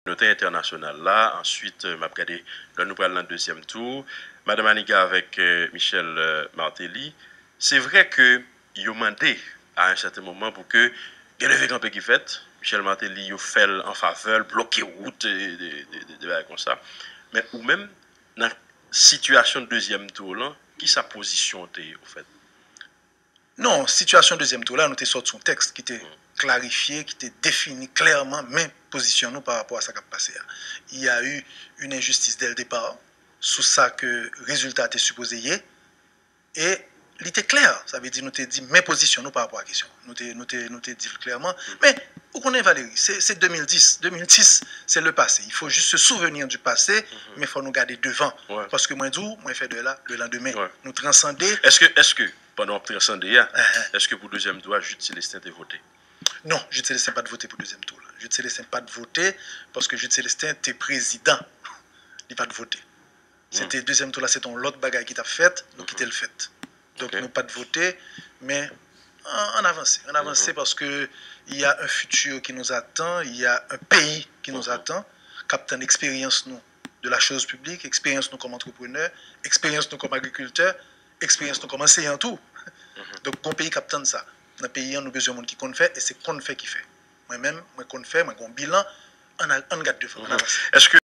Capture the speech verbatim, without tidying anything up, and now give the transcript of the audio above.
kominote entènasyonal la. Answit, euh, m ap gade lè nou pral nan dezyèm tou. Madanm Manigat avèk, euh, Michel, euh, Martelly. Se vre ke yo mande a yon sèten moman pou ke gen leve kanpe ki fèt. Michel Martelly, yo fè l an favè l, bloke wout, e, de, de, de, de bagay konsa. Men ou menm, nan sitiyasyon dezyèm tou lan, kisa pozisyon w te ye, ofèt? Non, sitiyasyon dezyèm tou la, nou te sòti yon tèks ki te klarifye, ki te defini klèman men pozisyon nou pa rapò a sa k ap pase a. Il y a eu une injustice dès le départ sou sa ke rezilta te sipoze ye, e li te klè, sa vle di nou te di men pozisyon nou pa rapò a kesyon. Nou te, nou te, nou te di l klèman. Men, ou konnen Valéry, se, se de mil dis. De mil dis, c'est le passé. Il faut juste se souvenir du passé, men fò nou gade devan. Paske mwen di w, mwen fè dèy la le lendemain. Nou transande. Èske, èske, pandan w ap transande a, èske pou dezyèm tou a, Jude Célestin te vote? Non, Jude Célestin pa t vote pou dezyèm tou la. Jude Célestin pa t vote paske Jude Célestin te prezidan. Li pa t vote. Se te dezyèm tou la, se te yon lòt bagay ki t ap fèt, nou kite l fèt. Donk nou pa t vote, men ann avanse. Ann avanse paske il y a un futur qui nous attend, il y a un pays qui nous attend, k ap tann eksperyans nou de la chose publique, eksperyans nou kòm antreprenè, eksperyans nou kòm agrikiltè, eksperyans nou kòm anseyan tou. Donk gon peyi k ap tann sa. Nan peyi an, nou bezwen moun ki konn fè, e se konn fè ki fè. Mwen menm, mwen konn fè, mwen gon bilan, ann gad devan, ann avanse.